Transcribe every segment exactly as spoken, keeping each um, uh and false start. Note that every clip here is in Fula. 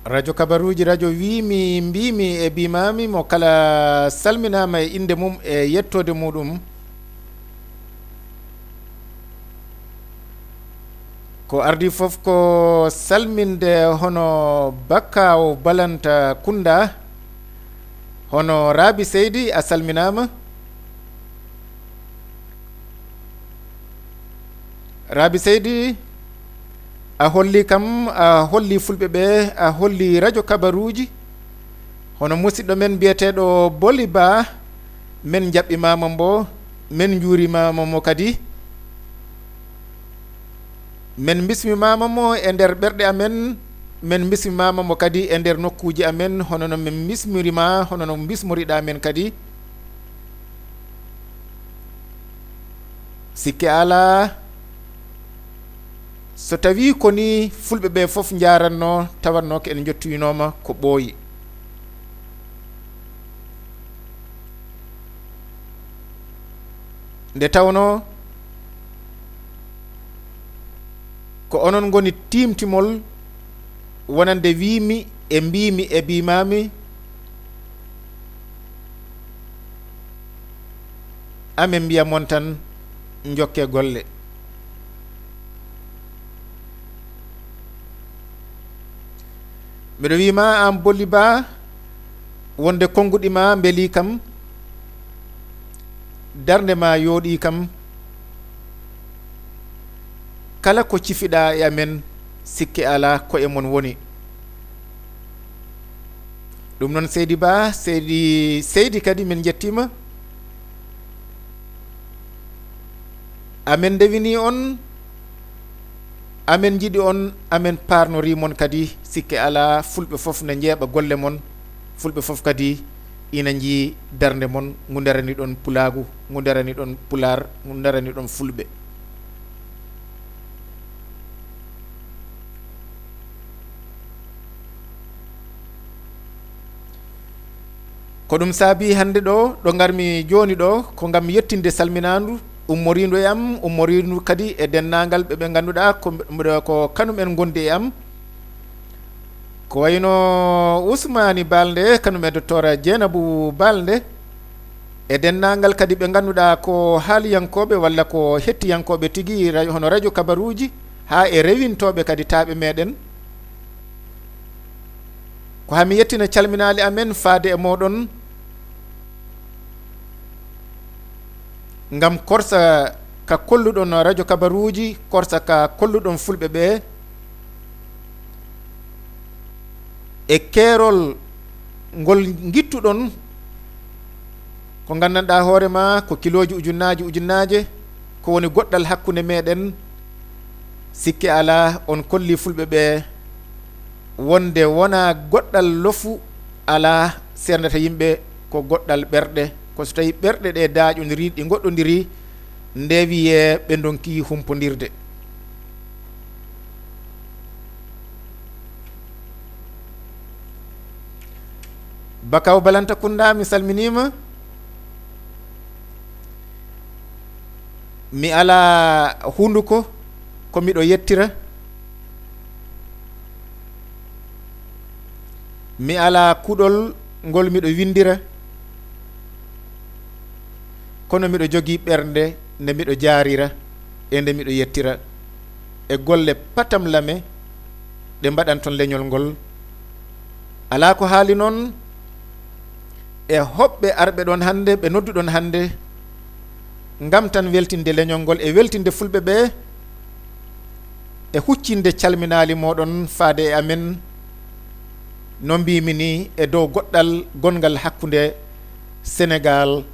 Radio Kabaruuji, radio wiimi, mbiimi e mbiimaami, mo kala salminaama e innde mum e yettoode muɗum. Ko ardii fof ko salminde hono Bakaawo Balanta Kunda, hono Raabi Seydi, a salminaama. Raabi Seydi, a holli kam, a holli fulɓe ɓe, a holli radio Kabaruuji. Hono musidɗo men mbiyeteeɗo Boli Ba, men njaɓɓimaama mbo, men njuurimaama mo kadi. Men mbismimaama mo e nder ɓerɗe amen, men mbismimaama mo kadi e nder nokkuuji amen, hono no men mbismiri ma, hono no mbismoriɗaa men kadi. Sikke alaa, so tawii ko nii fulɓe ɓe fof njaaratnoo, tawatnoo ko en njottinooma ko ɓooyi. Nde tawnoo ko onon ngoni tiimtimol wonande wiimi e mbiimi e mbiimaami, amen mbiya mon tan njokke golle. Miɗo wiima aan Bolli Ba, wonde konnguɗi ma mbelii kam, darnde ma yooɗii kam, kala ko cifiɗaa e amen, sikke alaa ko e mon woni. Ɗum noon, Seydi Ba, Seydi, Seydi kadi, min njettiima. Amen ndewinii on, amen njiɗi on, amen paarnorii mon kadi. Sikke alaa, fulɓe fof ne njeeɓa golle mon, fulɓe fof kadi ina njii darnde mon, ngu ndarani ɗon pulaagu, ngu ndarani ɗon pulaar, ngu ndarani ɗon fulɓe. Ko ɗum saabii hannde ɗo, ɗo ngarmi jooni ɗo, ko ngam yettinde salminaandu ummoriindu e am, ummoriindu kadi e denndaangal ɓe, ɓe ngannduɗaa ko, ko kanum en ngondi e am. Ko wayno Usmaani Balde, kanum e Docteur Jeenabu Balde, e denndaangal kadi ɓe ngannduɗaa ko haaliyankooɓe walla ko hettiyankooɓe tigi, ra-, hono radio Kabaruuji, haa e rewintooɓe kadi taaɓe meɗen. Ko haa mi yettina calminaali amen faade e mooɗon, ngam korsa ka kolluɗon radio Kabaruuji, korsa ka kolluɗon fulɓe ɓe, e keerol ngol ngittuɗon, ko nganndanɗaa hoore ma ko kilooji ujunnaaji ujunnaaje, ko woni goɗɗal hakkunde meɗen. Sikke alaa, on kolli fulɓe ɓe wonde wonaa goɗɗal lofu alaa sernata yimɓe, ko goɗɗal ɓerɗe, ko so tawii ɓerɗe ɗe daaƴondirii, ɗi ngoɗɗondirii, nde wiyee ɓe ndonki humpondirde. Bakaw Balanta Kunda, mi salminiima. Mi alaa hunnduko ko miɗo yettira. Mi alaa kuɗol ngol miɗo winndira. Kono miɗo jogii ɓernde nde miɗo jaarira e nde miɗo yettira e golle patamlame ɗe mbaɗanton leñol ngol. Alaa ko haali noon e hoɓɓe arɓe ɗon hannde, ɓe nodduɗon hannde, ngam tan weltinde leñol ngol e weltinde fulɓe ɓe e huccinde calminaali mooɗon faade e amen, no mbiimi ni, e dow goɗɗal gonngal hakkunde Senegaal,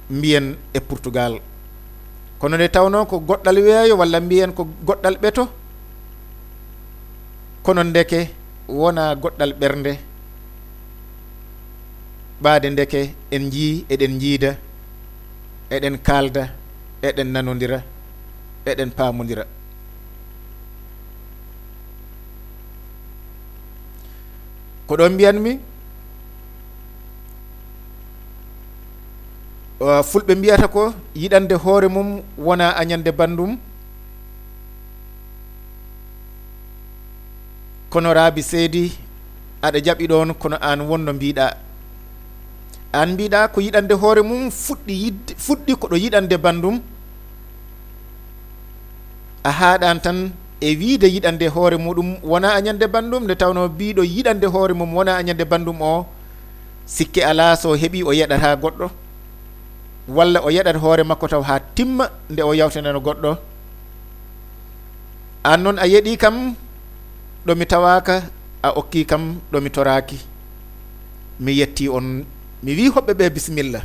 mbiyen, e Portugal. Kono nde tawnoo ko goɗɗal weeyo walla mbiyen ko goɗɗal ɓeto, kono ndeke wonaa goɗɗal ɓernde. Ɓaade ndeke en njii, eɗen njiida, eɗen kaalda, eɗen nanondira, eɗen paamondira. Ko ɗo mbiyanmi, uh, fulɓe mbiyata ko yiɗande hoore mum wona añande banndum. Kono Raabi Seydi, aɗa jaɓi ɗoon, kono aan wonno mbiɗa. Aan mbiɗa ko yiɗande hoore mum fuɗɗi yiɗde, fuɗɗi ko ɗo yiɗande banndum. A haaɗaan tan e wiide yiɗande hoore muɗum wona a ñande banndum, nde tawnoo biiɗo yiɗande hoore mum wona a ñande banndum o, sikke alaa so heɓi o yeɗata goɗɗo, walla o yeɗat hoore makko taw haa timma nde o yawtanano goɗɗo. Aan noon a yeɗii kam ɗo mi tawaaka, a okkii kam ɗo mi toraaki. Mi yettii on, mi wii hoɓɓe ɓe bisimilla.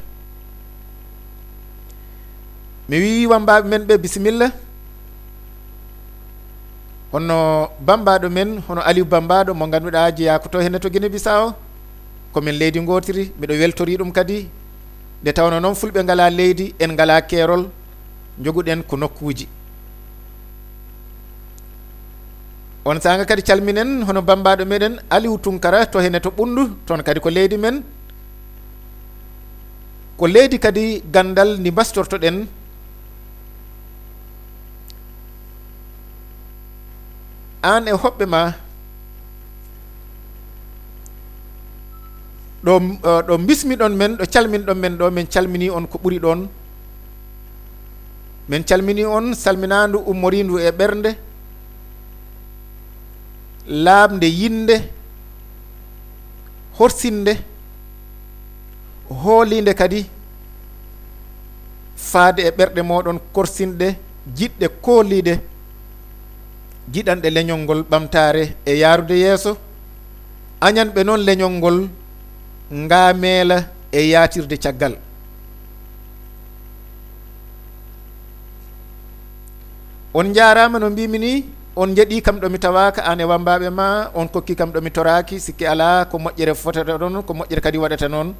Mi wii wambaaɓe men ɓe bisimilla. Hono bambaaɗo men, hono Aliou Bambaaɗo mo ngannduɗaa jeyaa ko to henne to Guinée Bissau. Ko min leydi ngootiri, miɗo weltori ɗum kadi. Nde tawnoo noon fulɓe ngalaa leydi, en ngalaa keerol, njoguɗen ko nokkuuji. On saanga kadi calminen hono bambaaɗo meɗen Aliou Tunkara to henne to Ɓunndu, toon kadi ko leydi men. Ko leydi kadi ganndal ndi mbastortoɗen. Aan e hoɓɓe ma, ɗo, eh, ɗo mbismiɗon men, ɗo calminɗon men ɗo, min calminii on ko ɓuri ɗoon. Min calminii on salminaandu ummoriindu e ɓernde, laaɓnde yiɗnde, horsin'de, hooliinde kadi faade e ɓerɗe mooɗon korsinɗe, jiɗɗe kooliiɗe, jiɗanɗe leñol ngol ɓamtaare e yaarude yeeso, añanɓe noon leñol ngol ngaameela e yaatirde caggal. On njaaraama no mbiimi ni, on njeɗii kam ɗo mi tawaaka, aan e wambaaɓe ma, on kokki kam ɗo mi toraaki, sikke alaa, ko moƴƴere fotata ɗon, ko moƴƴere kadi waɗata noon.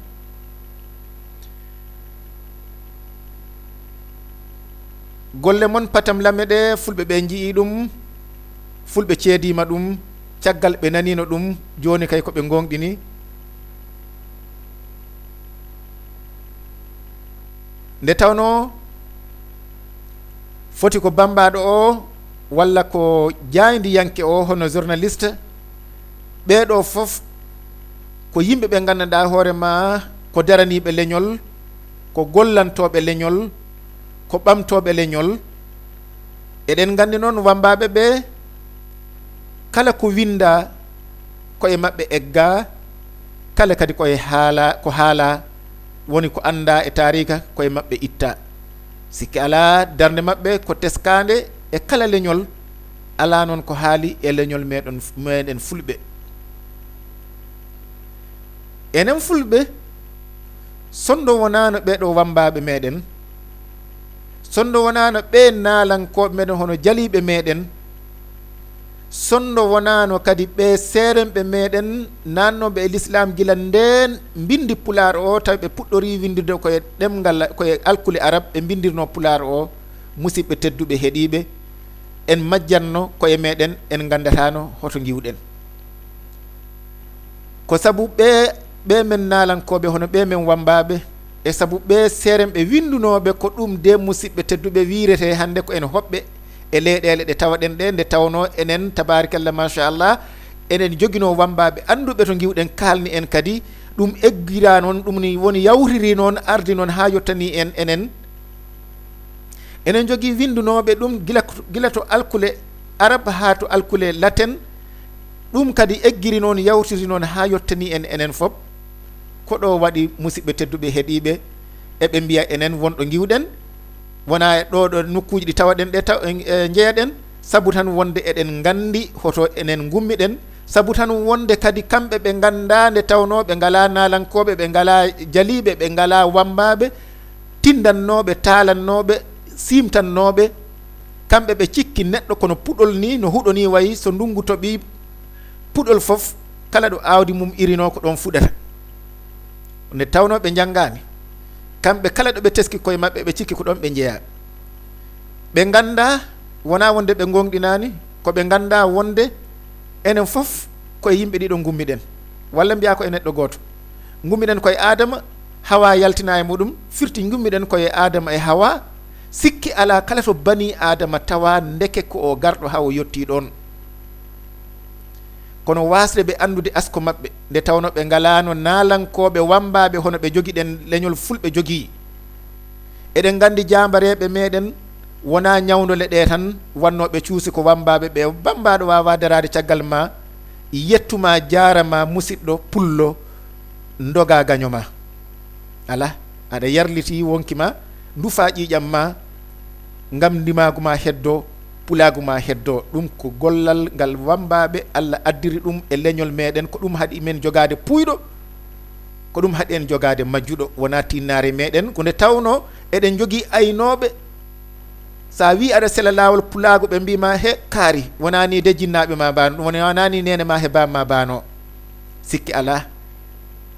Golle mon patam lame ɗe, fulɓe ɓe njiyii ɗum, fulɓe ceediima ɗum, caggal ɓe naniino ɗum, jooni kay ko ɓe ngoongɗini. Nde tawnoo foti ko bambaaɗo o walla ko jaayndiyanke o, hono journaliste, ɓee ɗo fof ko yimɓe ɓe nganndanɗaa hoore ma ko daraniiɓe leñol, ko gollantooɓe leñol, ko ɓamtooɓe leñol. Eɗen nganndi noon wambaaɓe ɓe, kala ko winndaa ko e maɓɓe eggaa, kala kadi ko e haala, ko haalaa, woni ko anndaa e taariika, ko e maɓɓe ittaa. Sikke alaa, darnde maɓɓe ko teskaande e kala leñol, alaa noon ko haali e leñol meɗen, meɗen fulɓe. Enen fulɓe, sonndo wonaano ɓee ɗo wambaaɓe meɗen, sonndo wonaano ɓee naalankooɓe meɗen hono jaliiɓe meɗen, sonndo wonaano kadi ɓee seerenɓe meɗen naannooɓe e lislaam gila ndeen mbinndi pulaar o, tawi ɓe puɗɗorii winndirde ko e ɗemngal, ko e alkule arab ɓe mbinndirnoo pulaar o, musiɓɓe tedduɓe heɗiiɓe, en majjatno koye meɗen, en nganndataano hoto ngiwɗen. Ko sabu ɓee, ɓee men naalankooɓe, hono ɓee men wambaaɓe, e sabu ɓee seerenɓe winndunooɓe, ko ɗum de musiɓɓe tedduɓe wiirete hannde ko en hoɓɓe e leyɗeele ɗe tawaɗen ɗe, nde tawnoo enen, tabaarikalla, machallah, enen njoginoo wambaaɓe annduɓe to ngiwɗen, kaalni en kadi, ɗum eggira noon, ɗum ni woni yawtiri noon, ardi noon haa yottani en enen. Enen njogii winndunooɓe ɗum gila, gila to alkule arab haa to alkule laten. Ɗum kadi eggiri noon, yawtiri noon haa yottani en enen fof. Ko ɗo waɗi, musiɓɓe tedduɓe heɗiiɓe, eɓe mbiya enen won ɗo ngiwɗen, wonaa e ɗo, ɗo nokkuuji ɗi tawaɗen ɗe taw-, e, e njeyaɗen, sabu tan wonde eɗen nganndi hoto enen ngummiɗen, sabu tan wonde kadi kamɓe ɓe nganndaa nde tawnoo ɓe ngalaa naalankooɓe, ɓe ngalaa jaliiɓe, ɓe ngalaa wammbaaɓe, tindannooɓe, taalannooɓe, siimtannooɓe, kamɓe ɓe cikki neɗɗo kono puɗol ni, no huɗo ni wayi, so ndunngu toɓii, puɗol fof, kala ɗo aawdi mum irinoo, ko ɗoon fuɗata. Nde tawnoo ɓe njanngaani, kamɓe kala ɗo ɓe teski koye maɓɓe, ɓe cikki ko ɗoon ɓe njeyaa. Ɓe nganndaa, wonaa wonde ɓe ngoongɗinaani, ko ɓe nganndaa wonde enen fof ko e yimɓe ɗiɗo ngummiɗen, walla mbiyaa ko e neɗɗo gooto. Ngummiɗen ko e Aadama, Hawa yaltinaa e muɗum, firti ngummiɗen ko e Aadama e Hawa, sikke alaa kala to banii Aadama tawa ndeke ko o garɗo haa o yottii ɗoon. kono waasde ɓe anndude asko maɓɓe, nde tawnoo ɓe ngalaano naalankooɓe wammbaaɓe hono ɓe jogiɗen leñol fulɓe jogii. Eɗen nganndi jaambareeɓe meeɗen wonaa ñawndole ɗee tan, wannooɓe cuusi ko wammbaaɓe ɓe, wammbaaɗo waawaa daraade caggal ma, yettu ma, jaarama, musiɗɗo pullo, ndoga gaño ma. Alaa, aɗa yarlitii wonki ma, ndufaa ƴiiƴam ma, ngam ndimaagu ma heddoo, pulaagu ma heddoo. Ɗum ko gollal ngal wammbaaɓe, Alla addiri ɗum e leñol meeɗen, ko ɗum haɗi men jogaade puuyɗo, ko ɗum haɗi en jogaade majjuɗo, wonaa tinnaare meeɗen, ko nde tawnoo eɗen njogii aynooɓe. So a wii aɗa sela laawol pulaagu, ɓe mbii ma, "He kaari, wonaa nii de jinnaaɓe ma mbaano, wonaa nii neene ma he baaba ma mbaano." Sikki alaa,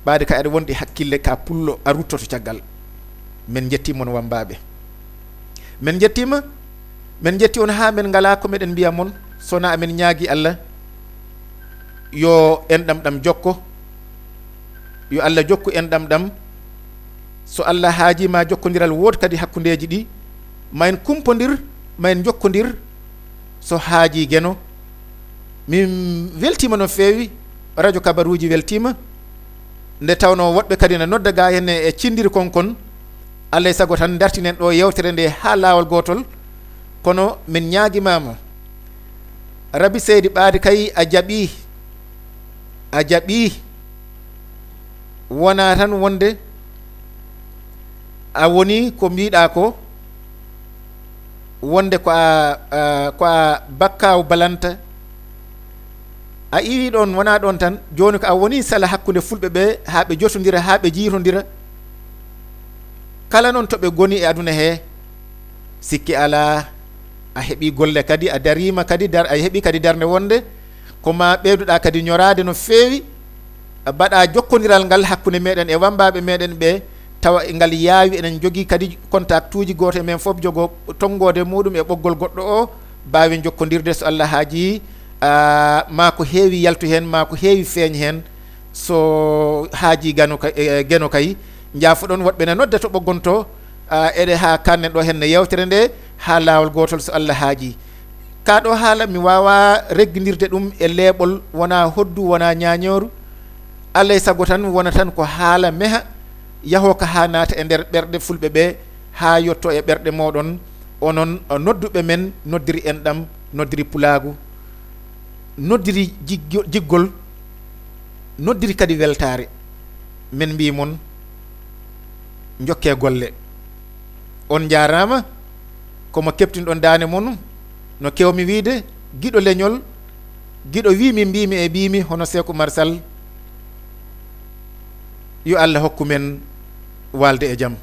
ɓaade kay aɗa wondi hakkille ka pullo, a ruttoto caggal. Min njettii mon wammbaaɓe. Min njettiima, min njettii on haa min ngalaa ko miɗen mbiya mon, so wonaa amin ñaagii Alla yo enɗam ɗam jokko, yo Alla jokku enɗam ɗam. So Alla haajii ma jokkondiral wood kadi hakkundeeji ɗi, ma en kumpondir, ma en njokkondir so haajii Geno. Min weltiima no feewi, radio Kabaruuji weltiima, nde tawnoo woɗɓe kadi na nodda ga heen e cindiri kon kon. Alla e sago tan dartinen ɗo yeewtere nde haa laawol gootol, kono min ñaagimaama. Rabi seydi ɓaade kay a jaɓii, a jaɓii, wonaa tan wonde a woni ko mbiɗa ko, wonde ko a, a, ko a bakkaawo balanta, a iwi ɗon, wonaa ɗon tan, jooni ko a woni sala hakkunde fulɓe ɓe, haa ɓe jotondira, haa ɓe jiitondira. Kala noon to ɓe ngoni e aduna he, sikki alaa, a heɓi golle kadi, a dariima kadi, dar-, a heɓi kadi darnde wonde ko ma ɓeyduɗa kadi ñoraade no feewi, mbaɗa jokkondiral ngal hakkunde meɗen e wammbaaɓe meɗen ɓe, tawa ngal yaawi, eɗen njogii kadi contactuuji, gooto e men fof jogoo tonngoode muɗum e ɓoggol goɗɗo o, mbaawen jokkondirde so Alla haajii, a, maa ko heewi yaltu heen, maa ko heewi feeñ heen, so haajii Geno kay, e, Geno kay, njaafoɗon woɗɓe ne nodda to ɓoggonto, a, eɗe haa kannen ɗo heen e yeewtere nde, haa laawol gootol so Alla haajii. Kaa ɗo haala mi waawaa reggindirde ɗum e leeɓol, wonaa hoddu, wonaa ñaañooru. Alla e sago tan wona tan ko haala meha, yahoo ka haa naata e nder ɓerɗe fulɓe ɓe, haa yotto e ɓerɗe mooɗon, onon nodduɓe men, noddiri enɗam, noddiri pulaagu, noddiri jiggo-, jiggol, noddiri kadi weltaare. Min mbii mon, njokkee golle. On njaaraama, ko mo keɓtinɗon daande mon, no keewmi wiide, giɗo leñol, giɗo wiimi, mbiimi e mbiimi, hono Seeku Marsal, yo Alla hokku men waalde e jam.